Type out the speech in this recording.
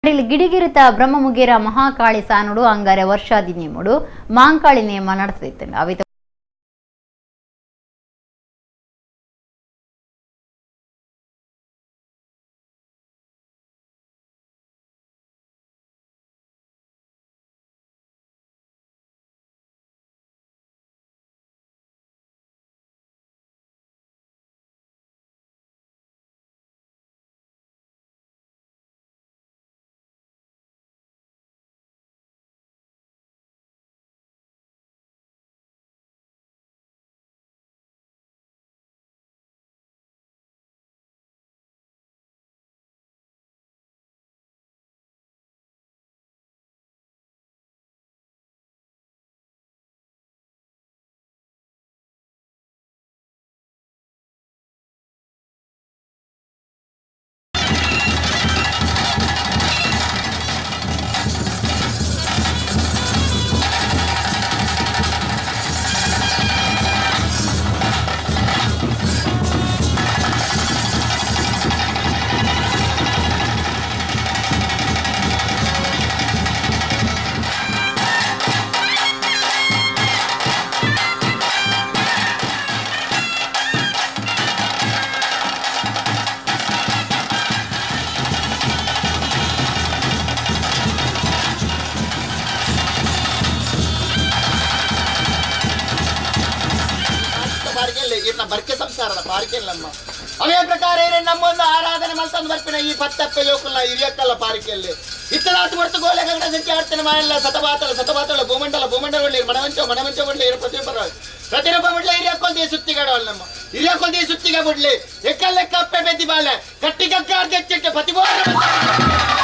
ಗಿಡಿಗಿರಿತ ಬ್ರಹ್ಮಮುಗೇರ ಮಹಾಕಾಳಿ ಸಾನುಡು ಅಂಗಾರೆ ವರ್ಷಾದಿ ನೇಮುಡು ಮಾಂಕಾಳಿ ನೇಮ ನಡೆಸುತ್ತಿತ್ತು. ಅವಿತ ಬರ್ಕೆ ಸಂಸಾರದ ಪಾರಿಕೆಲ್ಲಮ್ಮ ಅವೇ ಪ್ರಕಾರ ನಮ್ಮೊಂದು ಆರಾಧನೆ ಮಲ್ತಂದು ಬರ್ಪಿನ ಈ ಪತ್ತಪ್ಪೆ ಜೋಕುಲ್ಲ ಹಿರಿಯಕ್ಕಲ್ಲ ಪಾರಿಕೆಯಲ್ಲಿ ಇತ್ತಲಾತು ಹೊರತು ಗೋಲೆ ಗಂಡ ಸಂಚಿ ಆಡ್ತಾನೆ ಮಾಯಲ್ಲ ಸತಬಾತಲ ಸತಬಾತಲ ಭೂಮಂಡಲ ಭೂಮಂಡಲ ಒಳ್ಳೆ ಮಣವಂಚ ಮಣವಂಚ ಒಳ್ಳೆ ಪ್ರತಿಯೊಬ್ಬರ ಪ್ರತಿಯೊಬ್ಬ ಬಿಡ್ಲೆ ಹಿರಿಯಕ್ಕೊಂದು ಸುತ್ತಿಗಾಡವಲ್ಲ ನಮ್ಮ ಹಿರಿಯಕ್ಕೊಂದು ಸುತ್ತಿಗ ಬಿಡ್ಲಿ ಎಕ್ಕಲ್ಲೆಕ್ಕ ಅಪ್ಪೆ ಬೆದ್ದಿ ಬಾಲೆ ಕಟ್ಟಿ ಕಕ್ಕ ಅರ್ಧ ಹೆಚ್ಚಿಟ್ಟು ಪ್ರತಿಬೋಧ.